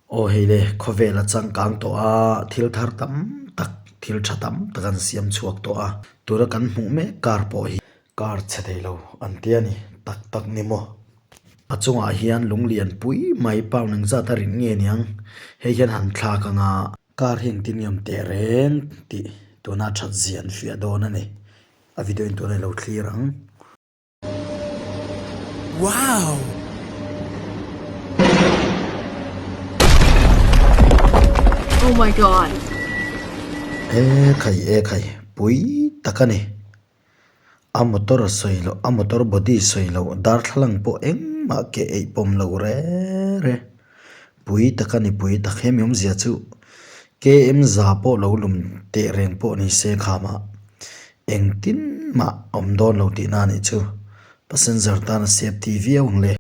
Aw hei le, khawvel a changkang tawh a, thil thar tam tak, thil tha tam tak an siam chhuak tawh a. Tuna kan hmuh mek car pawh hi car chhe thei lo an ti a ni, tak tak ni maw? A chungah hian lung lian pui mai pound engzat a rin nge niang? Hei hian han thlak ang a. Car hi engtin nge awm teh reng tih tuna that zia an fiah dawn a ni. A video in tuna i lo thlir ang. Wow! Oh my god! E khai e khai pui tak a ni. A motor sawi loh a motor body sawi loh darthlalang pawh engmah keh eih pawm lo re re. Pui tak a ni pui tak hemi awmzia chu KM za pawh lo lum teh reng pawh ni se khamah Engtin mah awm dawn lo tihna a nih chu. Passenger tan a safety viau ang le.